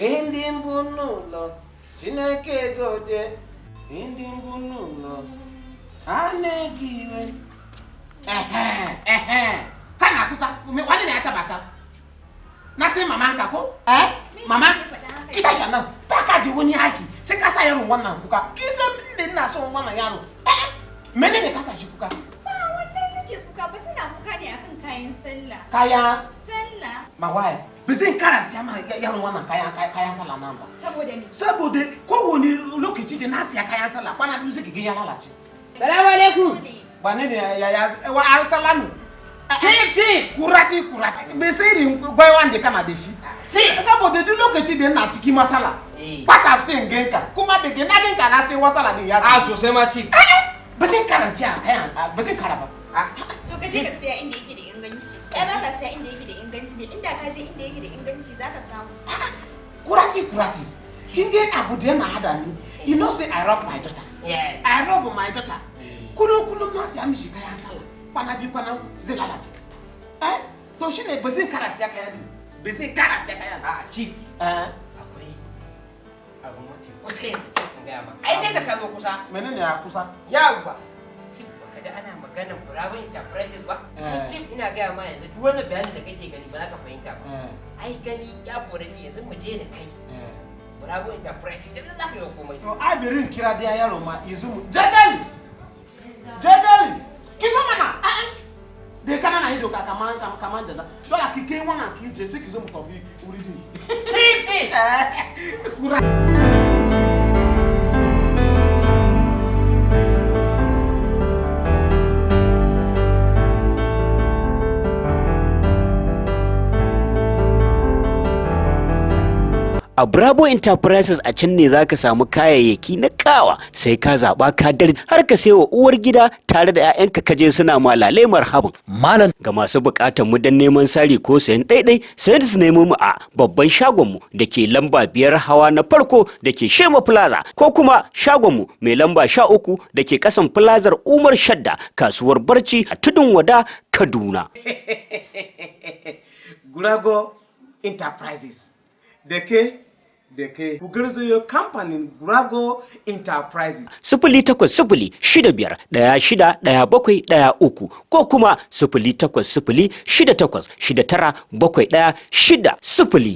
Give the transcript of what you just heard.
Ndị mbụ n'ụlọ Chineke gode, ndị mbụ n'ụlọ ha na-eji iwe. Ehe, ehe, kana kuka, wani ne ya taba ka? Na sai maman ka ko? Eh? Mama, ki tashi nan. Baka da wani haki. Sai ka sa yaron wannan kuka. Kin san inda ina son wannan yaro. Eh? Menene ka sa shi kuka? Ba wannan take kuka ba, tana kuka ne akan kayan sallah. Kaya Sallah. My wife. Ba zan kara siya ma yaron wannan kayan sallah nan ba. Saboda me? Saboda kowane lokaci da na siya kayan sallah, kwana 2 sai ki ga ya lalace. Salamu alaikum. Wane ne ya wa an sallah ne? Chief, chief. Kurati kurati. Bai sai irin gwaiwan da kana da shi. Saboda duk lokaci da ina cikin masala. Ba sai in ganka. Kuma daga na ganka na sai wasala ne ya. A sosai ma, chief. Ba zan kara siya kayan, ba zan kara ba. To ka je ka siya inda yake da inganci. Ai ba ka siya inda yake da inganci ne. Inda ka je inda yake da inganci zaka samu. Kurati kurati. Kin ga abu da yana hada ni. You know say I rob my daughter. Yes. I rob my daughter. Kullum kullum na siya mishi kayan sallah. Kwana 2, kwana 3 zai lalace. Eh? To shine ba zan kara siya kaya din. Ba zan kara siya kaya. A chief. Eh? Akwai abu mafi kusa yanzu, chief, in gaya ma. Ai nesa ta zo kusa. Menene ya kusa? Yawwa. Chief, baka ji ana maganar Bravo Enterprises ba? Eh. Chief, ina gaya ma, yanzu duk wannan bayanin da kake gani ba za ka fahimta ba. Eh. Ai gani ya buraki, yanzu mu je da kai. Eh. Bravo Enterprises, yanzu za ka ga komai. To ai bari in kira dai yaro ma yanzu mu. Jagali! Jagali! Ki zo mana! A'a. Da kana na ido ka kaman da. Dole ki kai wannan ki je, sai ki zo mu tafi wuri din. Chief, chief. Eh. Kura. A Bravo Enterprises, a can ne za ka samu kayayyaki na kawa, sai ka zaɓa ka dar har ka wa uwar gida tare da 'ya'yanka, ka je suna malale marhaban. Malam. Ga masu buƙatar mu don neman sari ko sayan ɗaiɗai, sai su nemo mu a babban shagonmu da ke lamba 5, hawa na farko, da ke Shema Plaza, ko kuma shagonmu mai lamba 13 da ke ƙasan Plazar Umar Shadda, kasuwar Barci, a Tudun Wada, Kaduna. Gurago Enterprises. Da ke, da ke. Ku garzayo kamfanin Gurago Enterprises. 08065161713 ko kuma 08068697160.